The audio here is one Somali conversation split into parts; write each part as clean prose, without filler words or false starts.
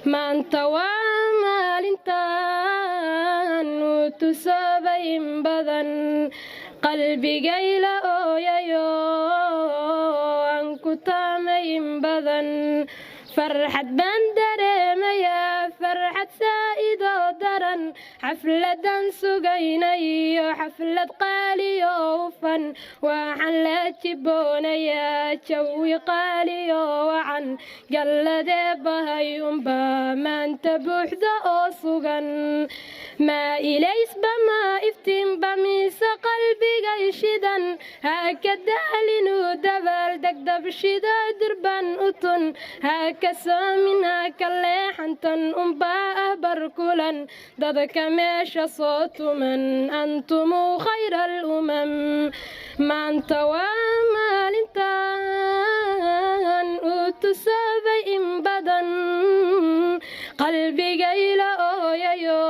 Maanta waa maalintan uu tusaabay in badan, qalbigayla ooyayo aan ku taamay in badan. Farxad baan dareemayaa, farxad saa'idoo daran. Xafladan sugaynayo, xaflad qaaliyo hufan. Waxaan la jiboonayaa jawi qaaliyo wacan. Galladee bahay unbaa maanta buuxda oo sugan. Maa ilaysba, maa iftiinba, mise qalbigay shidan? Ha ka daalinuu dabaal degdabshida durban utun. Ha ka soomin, ha ka leexantan unbaa ah barkulan. Dadka meesha soo tuman, antumuu khayra alumam. Maanta waa maalintan uu tusaabay in badan, qalbigayla ooyayo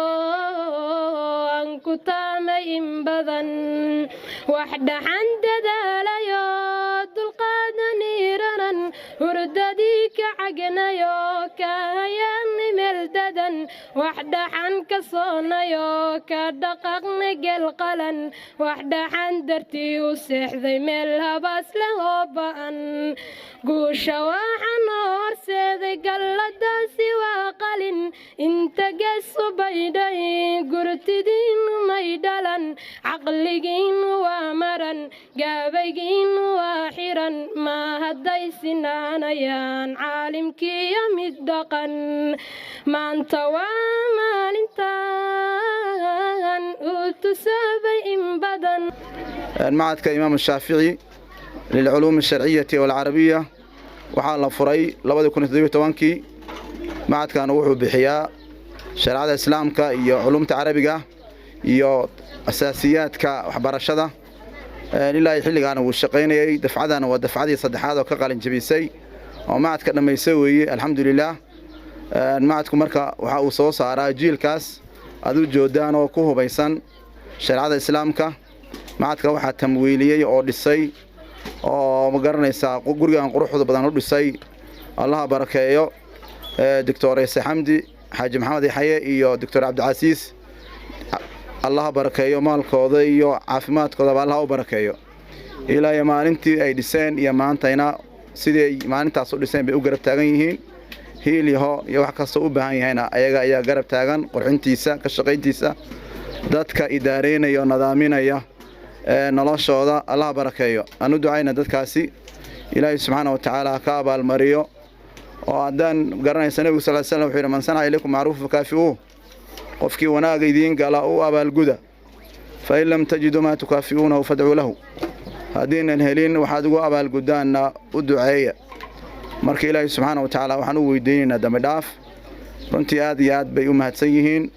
aan ku taamay in badan. Wax dhaxan dadaalayo, dulqaadaniiranan, hurdadii ka cagnayo, kahayaani meeldadan. Wax dhaxan ka soonayo, ka dhaqaqna gel qalan. Wax dhaxan dartii u seexday meel habaas leh oo ba'an. Guusha waxaa noo horseeday galladaasi waa qalin. Inta gees u baydhay, gurtidiinnu may dhalan. Caqligiinnu waa maran, gaabaygiinnu waa xiran. Ma hadday sinaanayaan caalimkiiyo mid dhaqan. Maanta waa maalintan uu tusaabay in badan. Macadka Imaam Shaafici lilculuum alsharciyati walcarabiya waxaa la furay 2017-kii. Macadkan wuxuu bixiyaa shareecada Islaamka iyo culuumta Carabiga iyo asaasiyaadka waxbarashada. Ilaa xilligaana wuu shaqaynayay. Dafcadana waa dafcadii saddexaad oo ka qalin jabisay oo macadka dhammaysay weeye, alxamdulilaah. Macadku marka waxa uu soo saaraa jiilkaas aad u joodaan oo ku hubaysan shareecada Islaamka. Macadka waxaa tamwiiliyey oo dhisay oo, ma garanaysaa, gurigan quruxda badan u dhisay, Allaha barakeeyo, Doctor Ise Xamdi Xaaji Maxamed Yaxaye iyo Doctor Cabdicasiis. Allaha barakeeyo maalkooda iyo caafimaadkoodaba, Allaha u barakeeyo. Ilaa iyo maalintii ay dhiseen iyo maantayna sidii ay maalintaas u dhiseen bay u garab taagan yihiin. Hiil yaho iyo wax kastoo u baahan yahayna ayaga ayaa garab taagan, qurxintiisa, ka shaqayntiisa, dadka idaareynaya oo nadaaminaya noloshooda. Allaha barakeeyo. Aan u ducayna dadkaasi, Ilaahay subxaana wa tacaala ha ka abaalmariyo. Oo haddaan garanaysa, Nebigu sal slam wuxuu yidhi: "Man sanaca ilaykum macruufa fakaafi'uuh." Qofkii wanaaga idiin gala u abaalguda. "Fain lam tajiduu maa tukaafi'uunahu fadcuu lahu." Haddiinan helin waxaad ugu abaalgudaanna, u duceeya. Marka Ilaahay subxaana wa tacaala waxaan u weydiinaynaa dambi dhaaf. Runtii aad iyo aad bay u mahadsan yihiin.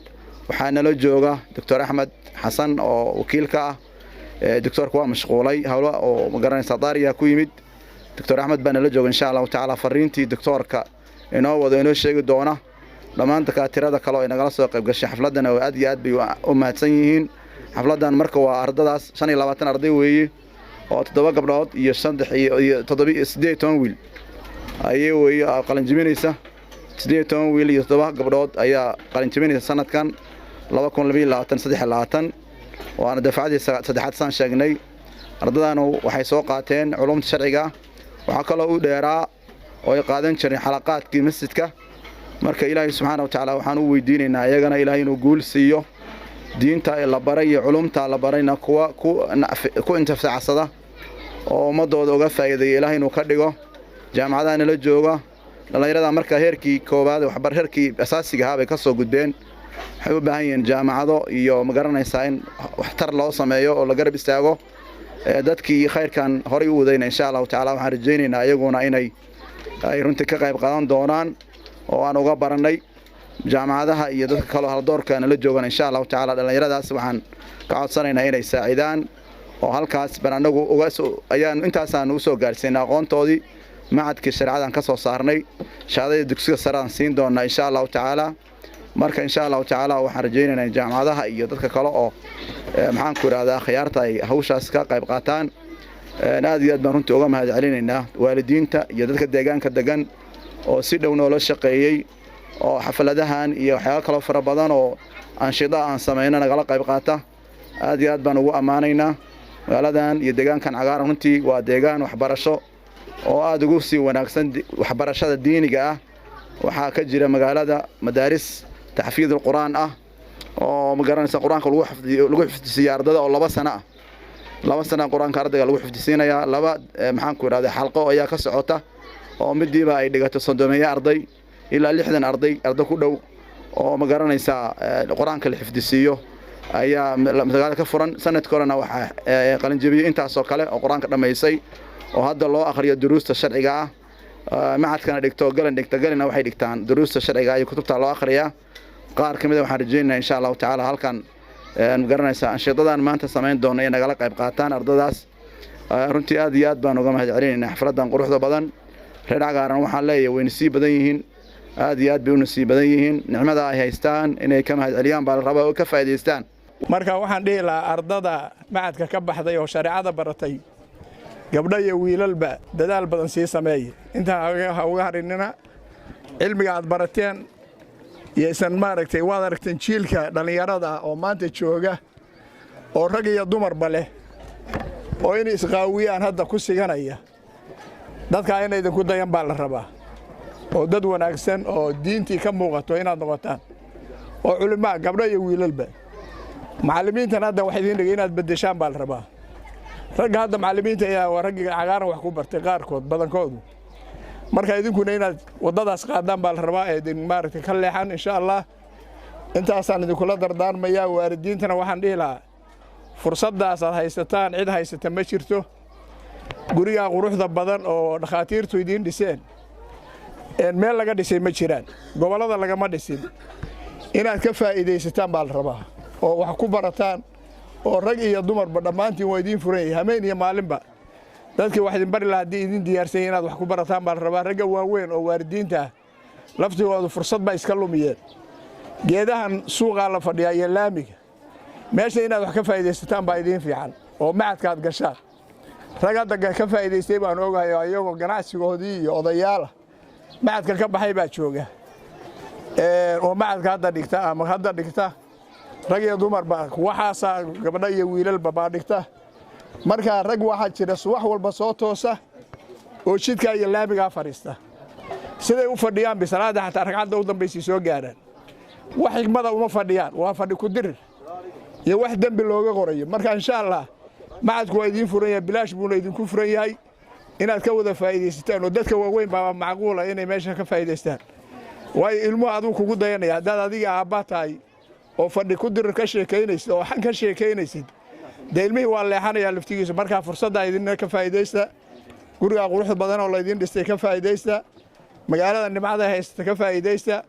Waxaa nala jooga Doctor Axmed Xasan oo wakiilka ah. Doctoorka waa mashquulay, howlo oo, ma garanaysa, daariya ku yimid. Doctor Axmed baa nala jooga, insha Allahu tacaala fariintii doctoorka inoo wado, inoo sheegi doona. Dhammaan dakaatirada kale oo inagala soo qayb gashay xafladana aad iyo aad bay u mahadsan yihiin. Xafladdan marka waa ardadaas 25 arday weeye, oo toddoba gabdhood iyo saddex iyo toddoba, 18 wiil ayay weeye qalinjibinaysa. 18 wiil iyo toddoba gabdhood ayaa qalinjibinaysa sanadkan 2022, 23, waana dafcadii saddexaad saan sheegnay. Ardadanu waxay soo qaateen culumta sharciga. Waxaa kaloo u dheeraa oo ay qaadan jireen xalaqaadkii masjidka. Marka Ilaahay subxaana wa tacaala waxaan u weydiinaynaa iyagana Ilaahay inuu guul siiyo. Diinta la baray iyo culumta la barayna kuwa ku intifaacsada oo ummadooda uga faa'iideeya Ilaahay inuu ka dhigo. Jaamacadaha nala jooga dhallinyarada marka heerkii koowaad waxbar, heerkii asaasiga ahaa bay ka soo gudbeen. Waxay u baahan yihiin jaamacado iyo, ma garanaysaa, in waxtar loo sameeyo oo la garab istaago. Dadkii khayrkan horay u wadayna, insha Allahu tacala, waxaan rajaynaynaa iyaguna inay ay runtii ka qayb qaadan doonaan oo aan uga barannay jaamacadaha iyo dadka kaloo haldoorka nala joogan. Insha Allahu tacala dhallinyaradaas waxaan ka codsanaynaa inay saacidaan oo halkaas baan anagu uga ayaan intaasaanu usoo gaarsiinay aqoontoodii. Macadkii shareecadan ka soo saarnay, shahaadada dugsiga sare aan siin doonaa, insha Allahu tacaala. Marka insha Allahu tacaala waxaan rajaynaynaa in jaamacadaha iyo dadka kale oo, maxaan ku idhahdaa, khiyaarta ay hawshaas ka qayb qaataan. Aad iyo aad baan runtii uga mahad celinaynaa waalidiinta iyo dadka deegaanka degan oo si dhow noola shaqeeyey. Oo xafladahan iyo waxyaalo kaloo fara badan oo anshida aan samayno nagala qayb qaata. Aad iyo aad baan ugu ammaanaynaa. Magaaladan iyo deegaankan Cagaaran runtii waa deegaan waxbarasho oo aad ugu sii wanaagsan waxbarashada diiniga ah. Waxaa ka jira magaalada madaaris taxfiid alqur'aan ah oo, ma garanaysa, qur-aanka lagu xifdiyo, lagu xifdisiiyo ardada oo 2 sano ah. 2 sano qur-aanka ardayga lagu xifdisiinayaa. Laba, maxaan ku idhahday, xalqo ayaa ka socota oo midiiba ay dhigato 30-eeyo arday ilaa 60 arday, arday ku dhow oo, ma garanaysaa, qur-aanka la xifdisiiyo ayaa magaalada ka furan. Sanadka horena waxaa qalinjabiyey intaasoo kale oo qur-aanka dhammaysay oo hadda loo akhriyo duruusta sharciga ah. Macadkana dhigto galan dhigta galina waxay dhigtaan duruusta sharciga iyo kutubta loo akhriyaa. Qaar ka mid a waxaan rajaynayaa, insha Allahu tacaala, halkan, ma garanaysaa, anshidadan maanta samayn doono inay nagala qayb qaataan ardadaas. Runtii aad iyo aad baan uga mahad celinaynaa xafladan quruxda badan. Reer Cagaaran waxaan leeyahay way nasiib badan yihiin, aad iyo aad bay u nasiib badan yihiin. Nicmada ay haystaan inay ka mahad celiyaan baa la rabaa oo ka faa'iidaystaan. Marka waxaan dhihi lahaa ardada macadka ka baxday oo shareecada baratay, gabdho iyo wiilalba, dadaal badan sii sameeya. Intaa ha uga harinina cilmiga aad barateen yaysan, maaragtay. Waad aragteen jiilka dhallinyarada oo maanta jooga oo rag iyo dumarba leh oo inay isqaawiyaan hadda ku siganaya. Dadkaa inay idinku dayan baa la rabaa oo dad wanaagsan oo diintii ka muuqato inaad noqotaan oo culimaa, gabdho iyo wiilalba. Macallimiintan hadda wax idiin dhigay inaad beddeshaan baa la rabaa. Ragga hadda macallimiinta ayaa waa raggii Cagaaran wax ku bartay qaarkood, badankoodu. Marka idinkuna inaad waddadaas qaadaan baa la rabaa ee idin, maaragtay, ka leexan, insha Allah. Intaasaan idinkula dardaarmayaa. Waalidiintana waxaan dhihi lahaa fursaddaas aad haysataan cid haysata ma jirto. Gurigaa quruxda badan oo dhakhaatiirtu idiin dhiseen meel laga dhisay ma jiraan, gobollada lagama dhisin. Inaad ka faa'iidaysataan baa la rabaa oo wax ku barataan oo rag iyo dumarba dhammaantiin waa idiin furan yahay hameen iyo maalinba. Dadkii wax idin bari lahaa haddii idin diyaarsan yahay, inaad wax ku barataan baa la rabaa. Ragga waaweyn oo waalidiinta ah laftigoodu fursad ba iska lumiyeen. Geedahan suuqaa la fadhiyaa iyo laamiga meesha, inaad wax ka faa'iidaysataan baa idiin fiican oo macadka aad gashaan. Rag hadda ka faa'iidaystay baan ogahay oo iyagoo ganacsigoodii iyo odayaala macadka ka baxay baa jooga oo macadka hadda dhigta ama hadda dhigta, rag iyo dumarba. Waxaasaa gabdho iyo wiilalba baa dhigta. Marka rag waxaa jira subax walba soo toosa oo jidkaa iyo laamigaa fadhiista. Siday u fadhiyaan bisalaada xataa ragcadda u dambaysay soo gaaraan. Wax xigmada uma fadhiyaan, waa fadhi ku dirir iyo wax dembi looga qorayo. Marka, insha Allah, macadku waa idiin furan yahay, bilaash buuna idinku furan yahay. Inaad ka wada faa'iidaysataan oo dadka waaweyn baa macquula inay meesha ka faa'iidaystaan, waayo ilmuhu aduu kugu dayanaya. Haddaad adiga aabba tahay oo fadhi ku dirir ka sheekaynaysid oo xan ka sheekaynaysid, dee ilmihii waa leexanayaa laftigiisa. Markaa fursadda idinna ka faa'iidaysta. Gurigaa quruxda badan oo laydin dhistay ka faa'iidaysta. Magaalada nimcada haysata ka faa'iidaysta,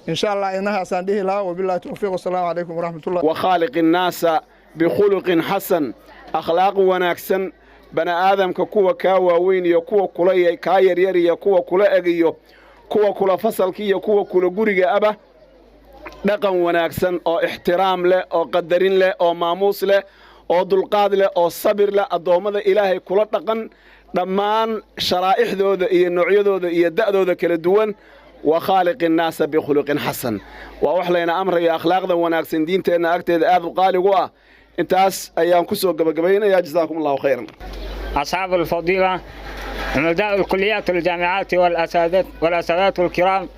insha Allah. Inahaasaan dhihi lahaa. Wabillahi towfiiq, wasalaamu calaykum waraxmatullah. وخالق الناس بخلق حسن. Akhlaaq wanaagsan bani aadamka, kuwa kaa waaweyn iyo kuwa kula kaa yaryar iyo kuwa kula eg iyo kuwa kula fasalka iyo kuwa kula guriga aba, dhaqan wanaagsan oo ixtiraam leh oo qadarin leh oo maamuus leh oo dulqaad leh oo sabir leh addoommada Ilaahay kula dhaqan, dhammaan sharaa'ixdooda iyo noocyadooda iyo da'dooda kala duwan. وخالق الناس بخلق حسن waa wax layna amraya. Akhlaaqda wanaagsan diinteenna agteeda aad u qaaligu ah. Intaas ayaan ku soo gabagabaynayaa. جزاكم الله خيرا. أصحاب الفضيلة، عمداء الكليات والجامعات والأساتذة الكرام،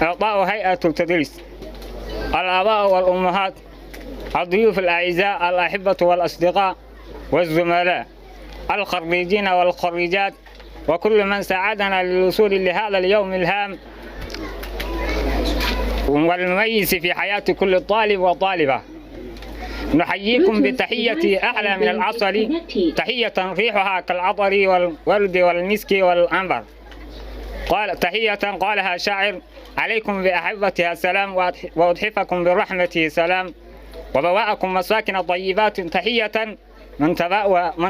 أعضاء هيئة التدريس، الآباء والأمهات، الضيوف الأعزاء، الأحبة والأصدقاء والزملاء، الخريجين والخريجات، وكل من ساعدنا للوصول لهذا اليوم الهام والمميز في حياة كل طالب وطالبة، نحييكم بتحية أحلى من العسل، تحية ريحها كالعطر والورد والمسك والعنبر. قال تحية قالها شاعر: عليكم بأحبتها السلام، وأتحفكم برحمته سلام، وبواءكم مساكن طيبات، تحية من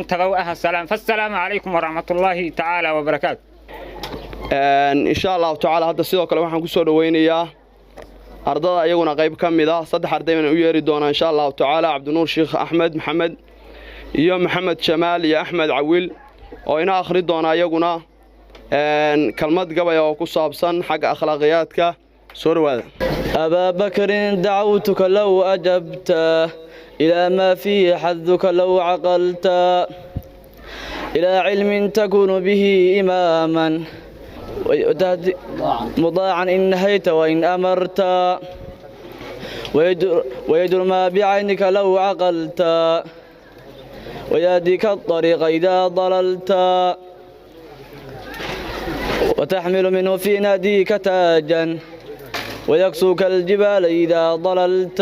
تبوأها السلام. فالسلام عليكم ورحمة الله تعالى وبركاته. Insha Allahu tacaala, hadda sidoo kale waxaan ku soo dhoweynayaa ardada iyaguna qayb ka mid ah. Saddex arday baan u yeeri doonaa, insha Allahu tacaala: Cabdinuur Sheekh Axmed Maxamed iyo Maxamed Jamaal iyo Axmed Cawil, oo ina akhri doona iyaguna kalmad gabaya oo ku saabsan xagga akhlaaqiyaadka. Soo dhawaada. أبا بكر دعوتك لو أجبت إلى ما فيه حظك لو عقلت إلى علم تكون به إماما مضاعا إن نهيت وإن أمرت ويدر ما بعينك لو عقلت ويهديك الطريق إذا ضللت وتحمل منه في ناديك تاجا ويكسوك الجبال إذا ضللت.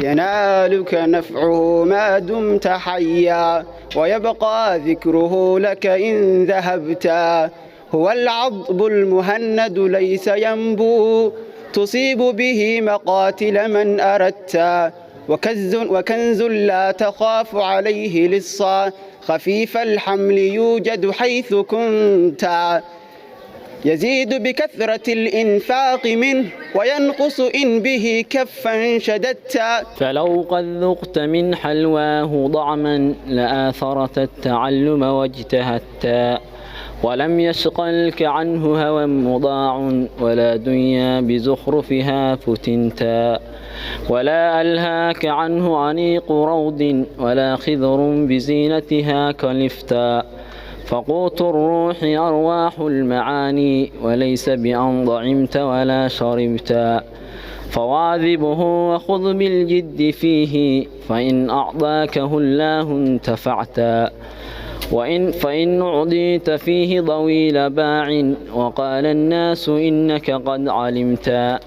ينالك نفعه ما دمت حيا ويبقى ذكره لك إن ذهبت. هو العضب المهند ليس ينبو تصيب به مقاتل من أردت. وكنز لا تخاف عليه لصا خفيف الحمل يوجد حيث كنت. يزيد بكثرة الإنفاق منه وينقص إن به كفا شددت. فلو قد ذقت من حلواه ضعما لآثرت التعلم واجتهدت. ولم يشغلك عنه هوى مضاع ولا دنيا بزخرفها فتنتا. ولا ألهاك عنه عنيق روض ولا خضر بزينتها كلفتا. فقوت الروح أرواح المعاني وليس بأن ضعمت ولا شربتا. فواذبه وخذ بالجد فيه فإن أعطاكه الله انتفعتا. فإن أعطيت فيه ضويل باع وقال الناس إنك قد علمتا.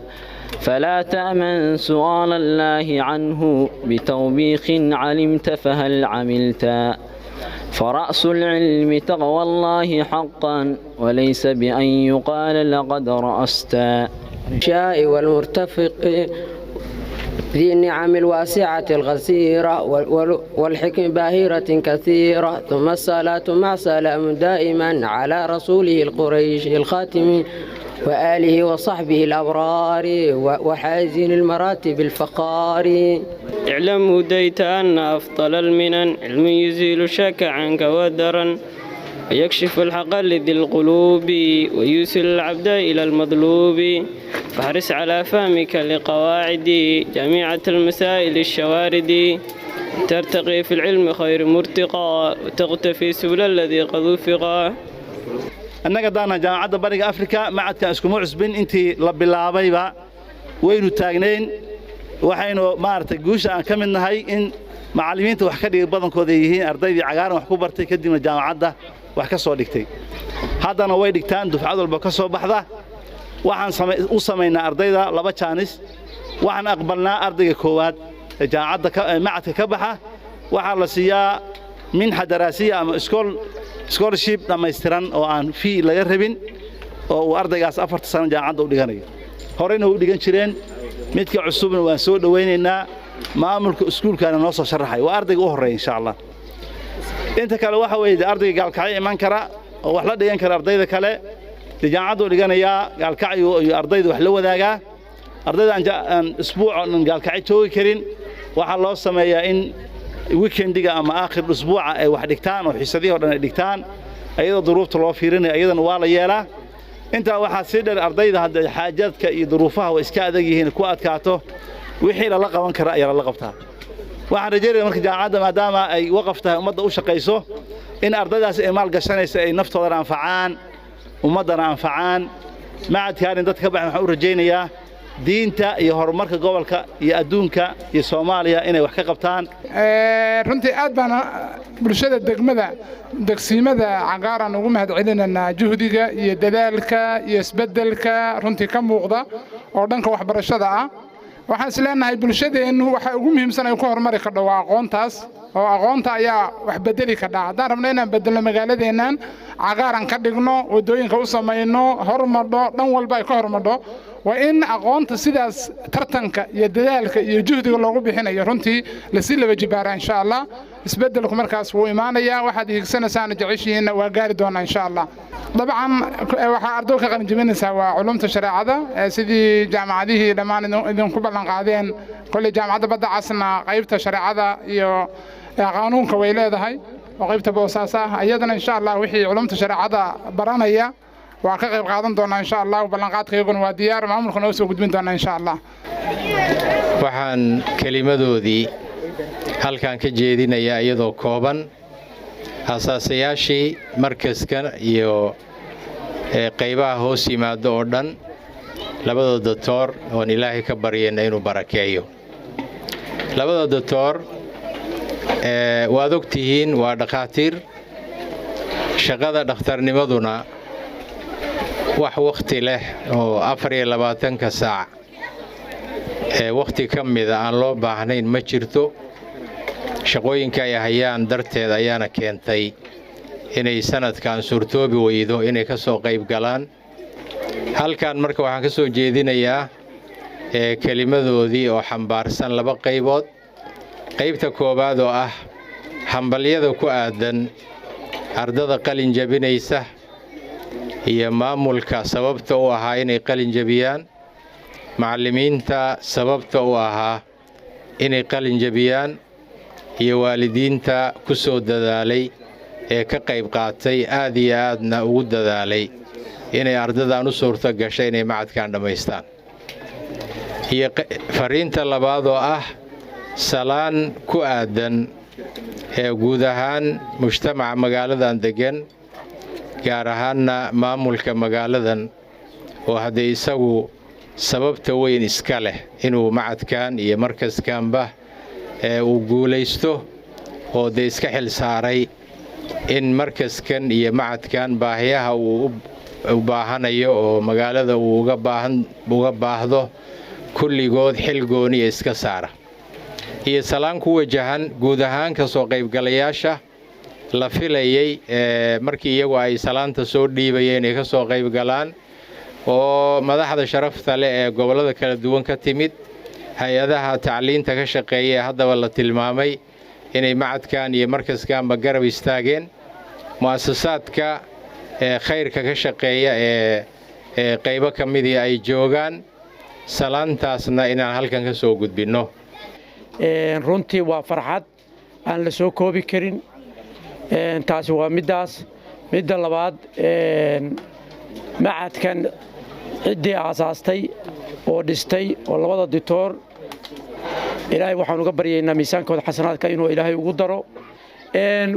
فلا تأمن سؤال الله عنه بتوبيخ علمت فهل عملتا. فرأس العلم تقوى الله حقا وليس بأن يقال لقد رأستا. الشاء والمرتفق ذي النعم الواسعة الغزيرة والحكم باهرة كثيرة. ثم الصلاة مع سلام دائما على رسوله القريش الخاتم وآله وصحبه الأبرار وحازين المراتب الفقار. اعلم هديت أن أفضل المنن علم يزيل الشك عنك ودرا ويكشف الحق لذي القلوب ويوصل العبد إلى المطلوب. فاحرص على فهمك لقواعد جميعة المسائل الشوارد ترتقي في العلم خير مرتقى وتغتفي سبل الذي قد وفقا. Annaga daana Jaamacadda Bariga Afrika macadkan iskuma cusbin, intii la bilaabayba waynu taagnayn. Waxaynu maaragtay guusha aan ka mid nahay in macallimiinta wax ka dhigay badankooda ay yihiin ardaydii Cagaaran wax ku bartay, kadibna jaamacadda wax ka soo dhigtay. Haddana way dhigtaan dufcad walba ka soo baxda. Waxaan u samaynaa ardayda laba jaanis. Waxaan aqbalnaa ardayga koowaad ee jaamacadda macadka ka baxa, waxaa la siiyaa minxa daraasiya ama scholarship dhammaystiran oo aan fee laga rabin, oo uu ardaygaas 4ta sano jaamacadda u dhiganayo. Horeyna u dhigan jireen, midka cusubna waan soo dhowaynaynaa. Maamulka iskuulkaana noo soo sharaxay waa ardayga u horreeya, insha Allah. Inta kale waxa weeye dee ardayga Gaalkacyo iman kara oo wax la dhigan kara ardayda kale, dee jaamacaddu dhiganayaa Gaalkacyo iyo ardayda wax la wadaagaa. Ardayda aan isbuuc oo dhan Gaalkacyo joogi karin waxaa loo sameeyaa in weekendiga ama aakhir usbuuca ay wax dhigtaan oo xiisadihii oo dhan ay dhigtaan, iyadoo duruufta loo fiirinayo, iyadana waa la yeelaa. Intaa waxaa sii dheer, ardayda hadda xaajaadka iyo duruufaha way iska adag yihiin, ku adkaato, wixii lala qaban kara ayaa lala qabtaa. Waxaan rajaynaya marka jaamacadda, maadaama ay waqaf tahay, ummadda u shaqayso, in ardaydaas ay maal gashanaysa ay naftoodana anfacaan, ummaddana anfacaan. Macadkaanin dadka ka baxay waxaan u rajaynayaa diinta iyo horumarka gobolka iyo adduunka iyo Soomaaliya inay wax ka qabtaan. Runtii aad baan bulshada degmada degsiimada Cagaaran ugu mahad celinaynaa juhdiga iyo dadaalka iyo isbeddelka runtii ka muuqda oo dhanka waxbarashada ah. Waxaan is leenahay bulshadeennu waxa ugu muhiimsan ay ku horumari kardho waa aqoontaas, oo aqoonta ayaa wax bedeli kardhaa. Haddaan rabno inaan bedelno magaaladeennan, Cagaaran ka dhigno, waddooyinka u samayno, horumadho, dhan walba ay ka horumadho, waa in aqoonta sidaas tartanka iyo dadaalka iyo juhdiga loogu bixinayo runtii lasii laba jibaaraa, insha Allah. Isbeddelku markaas wuu imaanayaa, waxaad hiigsanaysaana jeceshihiinna waa gaari doonaa, insha Allah. Dabcan waxaa ardow ka qalinjebinaysaa waa culumta shareecada, sidii jaamacadihii dhammaan idinku ballan qaadeen. Kolley Jaamacadda Badda Casna qaybta shareecada iyo qaanuunka way leedahay oo qaybta Boosaaso ah iyadana, insha Allah, wixii culumta shareecada baranaya Waa ka qayb qaadan doonaa, insha Allah. Ballanqaadkayguna waa diyaar, maamulkana u soo gudbin doonaa, insha Allah. Waxaan kelimadoodii halkan ka jeedinayaa iyadoo kooban asaasayaashii markaska iyo qaybaha hoos yimaado oo dhan, labada doctor oon Ilaahay ka baryayna inuu barakeeyo. Labada doctor, waad og tihiin, waa dhakhaatiir. Shaqada dhakhtarnimaduna wax wakhti leh oo 24-ka saac ee wakhti ka mida aan loo baahnayn ma jirto. Shaqooyinka ay hayaan darteed ayaana keentay inay sanadkan suurtoobi weydo inay ka soo qayb galaan halkan. Marka waxaan ka soo jeedinayaa kelimadoodii oo xambaarsan laba qaybood. Qaybta koowaad oo ah hambalyada ku aadan ardada qalin jabinaysa iyo maamulka sababta u ahaa inay qalin jabiyaan, macallimiinta sababta u ahaa inay qalin jabiyaan iyo waalidiinta ku soo dadaalay ee ka qayb qaatay, aad iyo aadna ugu dadaalay inay ardadan u suurto gashay inay macadkan dhammaystaan. Iyo fariinta labaad oo ah salaan ku aadan ee guud ahaan mujtamaca magaaladan deggan, gaar ahaanna maamulka magaaladan oo haddee isagu sababta weyn iska leh inuu macadkan iyo markaskanba ee uu guulaysto, oo dee iska xil saaray in markaskan iyo macadkan baahiyaha uu u baahanayo oo magaalada uu uga baahdo kulligood xil gooniya iska saara. Iyo salaan ku wajahan guud ahaan ka soo qaybgalayaasha la filayey markii iyagu ay salaanta soo dhiibayeen ay ka soo qaybgalaan, oo madaxda sharafta leh ee gobollada kala duwan ka timid, hay-adaha tacliinta ka shaqeeya ee haddaba la tilmaamay inay macadkan iyo markaskanba garab istaageen, mu'asasaadka ee khayrka ka shaqeeya ee qaybo ka midii ay joogaan, salaantaasna inaan halkan ka soo gudbinno. Runtii waa farxad aan la soo koobi karin. Taasi waa middaas. Midda labaad, macadkan ciddii aasaastay oo dhistay oo labada doctor, Ilaahay waxaan uga baryaynaa miisaankooda xasanaadka inuu Ilaahay ugu daro.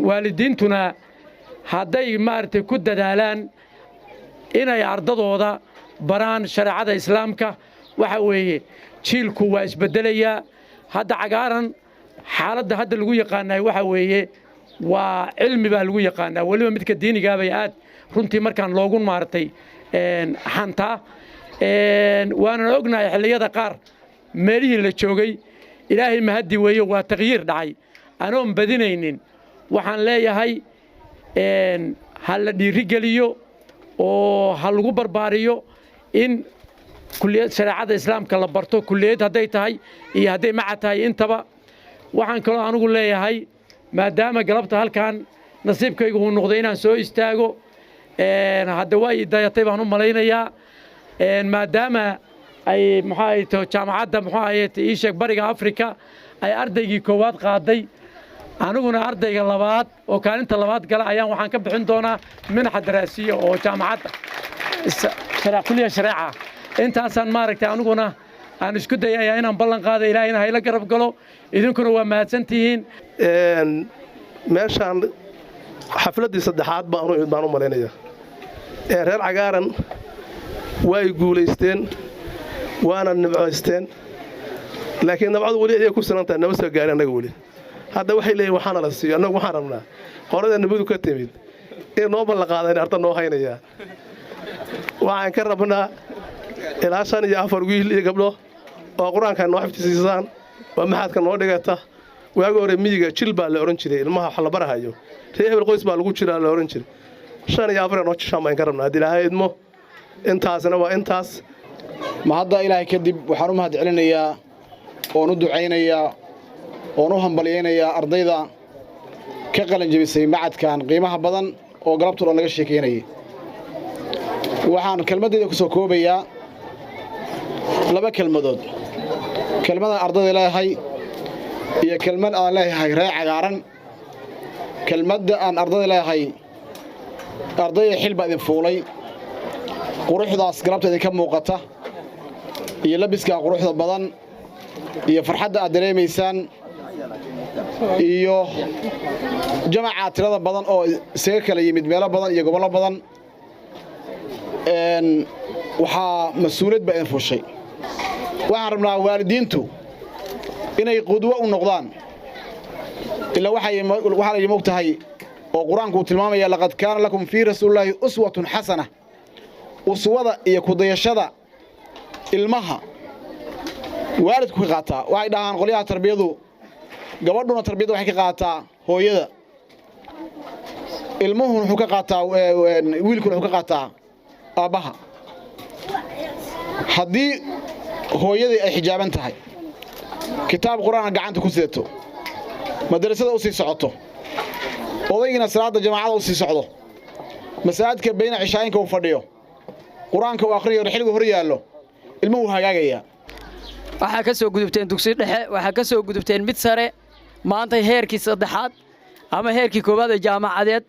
Waalidiintuna hadday maaragtay ku dadaalaan inay ardadooda baraan shareecada Islaamka, waxa weeye jiilku waa isbeddelayaa. Hadda Cagaaran xaaladda hadda lagu yaqaanaa waxa weeye waa cilmi baa lagu yaqaanaa, weliba midka diinigaabay aad runtii markaan loogu maaragtay xantaa. Waanan ognahay xilliyada qaar meelihii la joogay. Ilaahay mahaddi weeye, waa takhyiir dhacay. Anoon badinaynin, waxaan leeyahay ha la dhiirigeliyo oo ha lagu barbaariyo in kuliyad shareecada Islaamka la barto, kuliyad hadday tahay iyo hadday maca tahay intaba. Waxaan kaloo anugu leeyahay, maadaama galabta halkan nasiibkaygu uu noqday inaan soo istaago, hadda waa ii dayatay baan u malaynayaa, maadaama ay muxuu ahayto jaamacadda, muxuu ahayte, ii sheeg, Bariga Afrika ay ardaygii koowaad qaaday, aniguna ardayga labaad oo kaalinta labaad gala ayaan waxaan ka bixin doonaa minxa daraasiya oo jaamacadda kuliya shareeca. Intaasaan maaragtay aniguna aan isku dayayaa inaan ballan qaada. Ilaahayna hayla garab galo, idinkuna waa mahadsantihiin. Meeshaan xafladdii saddexaad baan u imid baan u malaynaya. Ee reer Cagaaran way guulaysteen waana nimcaysteen, laakiin nabcadu weli ayay ku silantahay, nama soo gaarin annaga weli. Hadda waxay leeyihin waxaana la siiyo. Annagu waxaan rabnaa qolada nabadu ka timid inay noo ballanqaadeen arda noo haynayaa. Waxaan ka rabnaa ilaa shan iyo afar wiil iyo gabdho oo Qur-aanka noo xifdisiisaan oo maxaadka noo dhigata. Waagi hore miyiga jil baa la odhan jiray ilmaha wax la barahayo, ree hebel qoys baa lagu jiraa la odhan jiray. Shan iyo afar noo jishaan baan ka rabnaa haddii Ilaahay idmo. Intaasna waa intaas. Ma hadda Ilaahay kadib, waxaan u mahad celinayaa oon u ducaynayaa oon u hambalyaynayaa ardayda ka qalin jebisay macadkan qiimaha badan oo galabtu dhan laga sheekaynayay. Waxaan kelmaddayda ku soo koobayaa laba kelmadood: kelmadaan ardayda leeyahay iyo kelmad aan leeyahay reer Cagaaran. Kelmadda aan ardayda leeyahay: ardayda, xil baa idin fuulay. Quruxdaas galabta idinka muuqata iyo labiskaa quruxda badan iyo farxadda aad dareemaysaan iyo jamaca tirada badan oo isaga kala yimid meelo badan iyo gobollo badan, waxaa mas-uuliyad baa idin fushay. Waxaan rabnaa waalidiintu inay qudwo u noqdaan, ilaa waxaa la mog tahay oo Qur-aanku uu tilmaamaya: "Laqad kaana lakum fii rasuulillaahi uswatun xasana." Uswada iyo kudayashada ilmaha waalidku ka qaataa. Waxay dhahaan qolyaha tarbiyadu, gabadhuna tarbiyadda waxay ka qaataa hooyada, ilmuhuna wuxuu ka qaataa, wiilkuna wuxuu ka qaataa aabbaha. Haddii hooyadii ay xijaaban tahay, kitaab Qur-aanka gacanta ku sidato, madrasada u sii socoto, odaygiina salaadda jamaacada u sii socdo, masaajidka bayna cishaayinka uu fadhiyo, Qur-aanka uu akhriyo, xilligu hor yaallo, ilmuhu hagaagayaa. Waxaa ka soo gudubteen dugsi dhexe, waxaa ka soo gudubteen mid sare. Maanta heerkii saddexaad ama heerkii koowaad ee jaamacadeed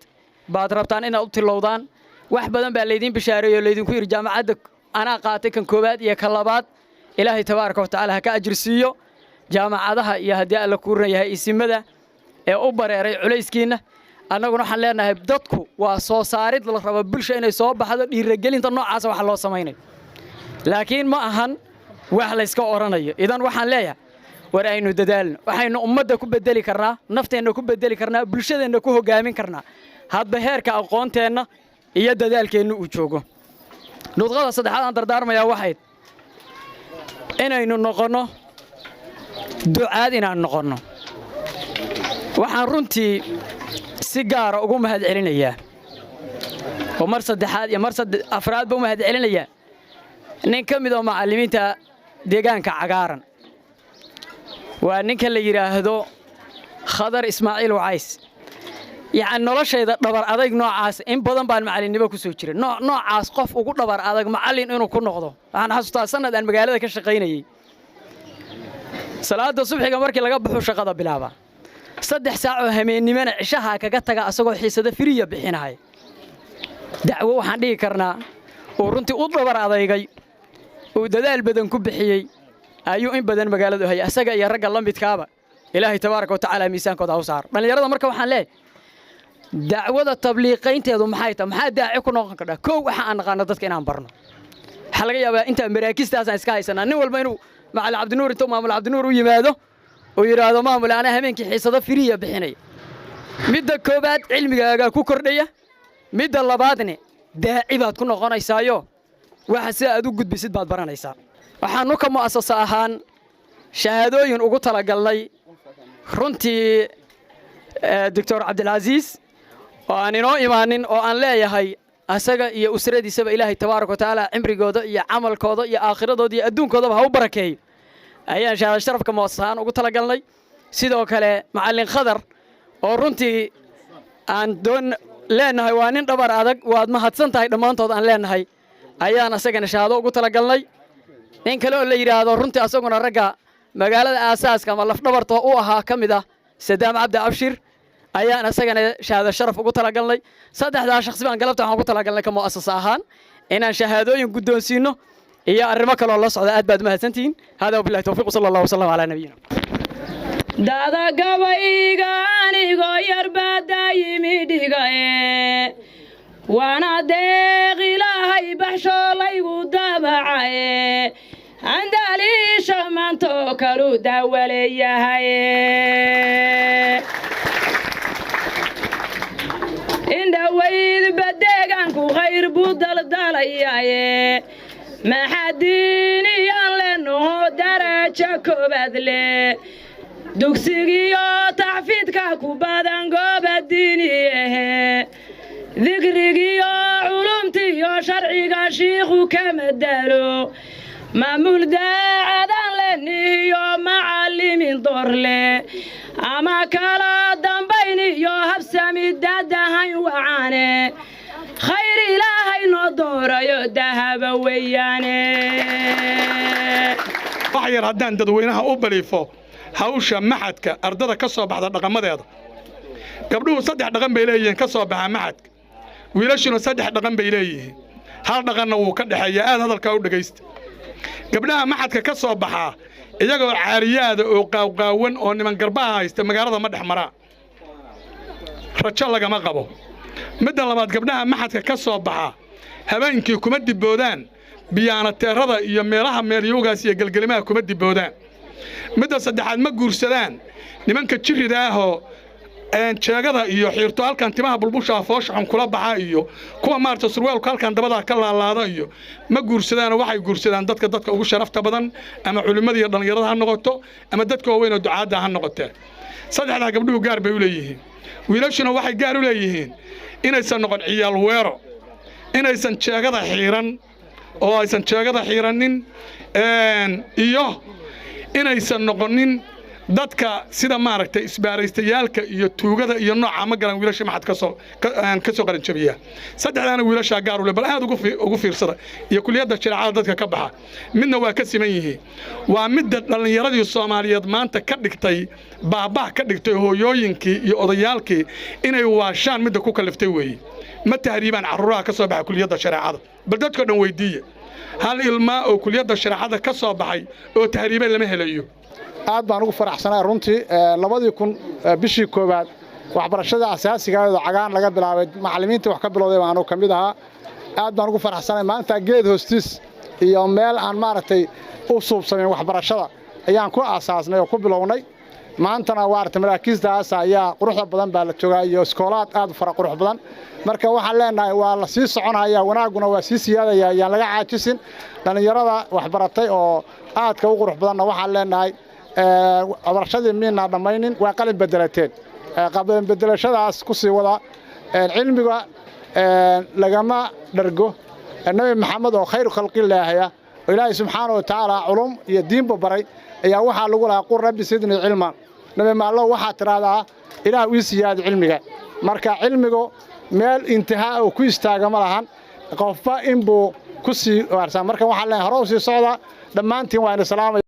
baad rabtaan inaad u tilowdaan. Wax badan baa laydiin bishaareeyey oo laydinku yidhi jaamacadda anaa qaatay kan koowaad iyo kan labaad. Ilaahay tabaaraka wa tacaala ha ka ajir siiyo jaamacadaha iyo haddii Alla kuu ran yahay isimada ee u bareeray culayskiinna. Annaguna waxaan leenahay, dadku waa soo saarid la rabo bulsha inay soo baxdo, dhiiragelinta noocaasa waxa loo samaynayo, laakiin ma ahan wax layska odhanayo. Idan waxaan leeyahay, war aynu dadaalno. Waxaynu ummadda ku bedeli karnaa, nafteenna ku bedeli karnaa, bulshadeenna ku hoggaamin karnaa hadba heerka aqoonteenna iyo dadaalkeenna uu joogo. Nudqada saddexaad aan dardaarmayaa waxayd inaynu noqonno ducaad, inaan noqonno. Waxaan runtii si gaara ugu mahad celinayaa oo mar saddexaad iyo mar afraadba u mahad celinayaa nin ka mid oo macallimiinta deegaanka Cagaaran, waa ninka la yidhaahdo Khadar Ismaaciil Wacays. Yacni noloshayda dhabar adayg noocaas in badan baan macallinnimo ku soo jiray, noocaas qof ugu dhabar adag macallin inuu ku noqdo. Waxaan xasuustaa sanad aan magaalada ka shaqaynayey, salaadda subxiga markii laga baxo shaqada bilaaba, 3 saac oo habeennimona cishaha kaga taga, asagoo xiisado free ah bixinaya. Dacwo waxaan dhihi karnaa uu runtii u dhabar adaygay, uu dadaal badan ku bixiyey ayuu in badan magaaladu hayay. Asaga iyo ragga la midkaaba Ilaahay tabaaraka wa tacaala miisaankooda ha u saaro. Dhallinyarada marka waxaan leeyahay, dacwada tabliiqaynteedu maxay tahay? Maxaa daaci ku noqon kardhaa? Kow, waxa aan naqaano dadka inaan barno. Waxaa laga yaabaa intaa maraakistaasaan iska haysanaa, nin walba inuu macallin Cabdinuur intuu maamul Cabdinuur u yimaado uu yidhaahdo, "Maamul, anaa habeenkii xiisado free ah bixinaya." Midda koowaad, cilmigaagaa ku kordhaya. Midda labaadne, daaci baad ku noqonaysaayo waxa sida aad u gudbisid baad baranaysaa. Waxaanu ka mu'asasa ahaan shahaadooyin ugu talagalnay runtii Doctor Cabdilcasiis oo aan inoo imaanin, oo aan leeyahay asaga iyo usradiisaba Ilaahay tabaaraka wa tacaala cimrigooda iyo camalkooda iyo aakhiradooda iyo adduunkoodaba ha u barakeeyo, ayaan shahaado sharafka mu'asas ahaan ugu talagalnay. Sidoo kale macallin Khadar oo runtii aan doon leenahay waa nin dhabar adag, waad mahadsan tahay dhammaantood aan leenahay, ayaan asagana shahaado ugu talagalnay. Nin kale oo la yidhaahdo runtii asaguna ragga magaalada aasaaska ama lafdhabarta u ahaa ka mid ah, Sadaam Cabdi Abshir, ayaan asagana shahaado sharaf ugu talagalnay. Saddexdaa shakhsi baan galabta waxaan ugu talagalnay ka mu'asasa ahaan inaan shahaadooyin guddoonsiino iyo arrimo kaloo la socda. Aad baad mahadsantihiin. Hada wabillahi tawfiiq, sala allahu wasalam calaa nabiyina. Dadagabayga anigoo yar baa daayimi dhigaye, waana deeq Ilaahay baxsho laygu dabacaye, andaaliisha maantoo kalu daawaleeyahaye. Indhoweydba deegaanku khayr buu daldalayaye, maxaa diiniyaan leenaho darajo koobaad leh, dugsigiyo taxfiidka ku badan gooba diiniyahe, dikrigiyo culumtiyo sharciga shiikhu kama daalo, maamul daacadaan lenihiyo macallimiin doorle, ama kala dambayn iyo habsami daadahayn wacane, khayr Ilaahay noo doorayo dahaba weeyaane. Wax yar haddaan dadweynaha u baliifo hawsha maxadka, ardada ka soo baxda dhaqamadeeda, gabdhuhu saddex dhaqan bay leeyihiin ka soo baxa maxadka, wiilashuna saddex dhaqan bay leeyihiin. Hal dhaqanna wuu ka dhexeeyaa. Aad hadalkaa u dhegaysta. Gabdhaha maxadka ka soo baxaa, iyagoo caariyaada oo qaawqaawan oo niman garbaha haysta, magaalada ma dhex maraa, rajo lagama qabo. Midda labaad, gabdhaha maxadka ka soo baxa habeenkii kuma diboodaan biyaanateerada iyo meelaha meelyowgaas iyo gelgelimaha kuma diboodaan. Midda saddexaad, ma guursadaan nimanka jirrida ahoo jeegada iyo xiirto halkan timaha bulbushaa foosha xun kula baxa iyo kuwa maarata surwaalku halkan dabadaa ka laalaada iyo ma guursadaanoo. Waxay guursadaan dadka ugu sharafta badan, ama culimmada iyo dhallinyarada ha noqoto ama dadka waaweyn oo ducaadda ha noqotee. Saddexdaa gabdhuhu gaar bay u leeyihiin. Wiilashuna waxay gaar u leeyihiin inaysan noqon ciyaal weero, inaysan jeegada xiiran oo aysan jeegada xiirannin, iyo inaysan noqonin dadka sida maaragtay isbaaraystayaalka iyo tuugada iyo nooca ma garan. Wiilasha maxad ka soo qaranjabiya, saddexdaana wiilashaa gaar u leh. Bal aad ugu fiirsada. Iyo kuliyadda shareecada dadka ka baxa midna waa ka siman yihiin, waa midda dhallinyaradii Soomaaliyeed maanta ka dhigtay baabah, ka dhigtay hooyooyinkii iyo odayaalkii inay waashaan midda ku kaliftay weeye. Ma tahriibaan carruuraha ka soo baxa kuliyadda shareecada. Bal dadkoo dhan weydiiye, hal ilmaa oo kuliyadda shareecada ka soo baxay oo tahriibay lama helayo. Aad baan ugu faraxsanahay runtii. 2000 bishii koowaad waxbarashada asaasigaayadoo Cagaaran laga bilaabay, macallimiintii wax ka bilowday baanu ka mid ahaa. Aad baan ugu faraxsanahay. Maanta geed hoostiis iyo meel aan maaragtay u suubsamayn waxbarashada ayaan ku aasaasnay oo ku bilownay. Maantana waarata maraakiistaas ayaa quruxda badan baa la joogaa iyo iskoolaad aad u fara qurux badan. Marka waxaan leenahay waa la sii soconaya, wanaagguna waa sii siyaadaya, ayaan laga caajisin. Dhallinyarada waxbaratay oo aadka u qurux badanna waxaan leenahay waxbarashadii miinaa dhammaynin, waa qalin bedelateen, qalin bedelashadaas ku sii wada. Cilmiga lagama dhargo. Nebi Maxamed oo khayr khalqilaahaya oo Ilaahay subxaana wa tacaala culum iyo diinba baray ayaa waxaa lagu lahaa: "Qul rabbi sidnii cilman." Nabi maallo waxaa tidhaahdaa: "Ilaah ii siyaadi cilmiga." Marka cilmigu meel intihaa oo ku istaaga ma lahan, qofba inbuu ku sii waarsaa. Marka waxaan leenahay hore u sii socda dhammaantiin. Waa ina salaamaya.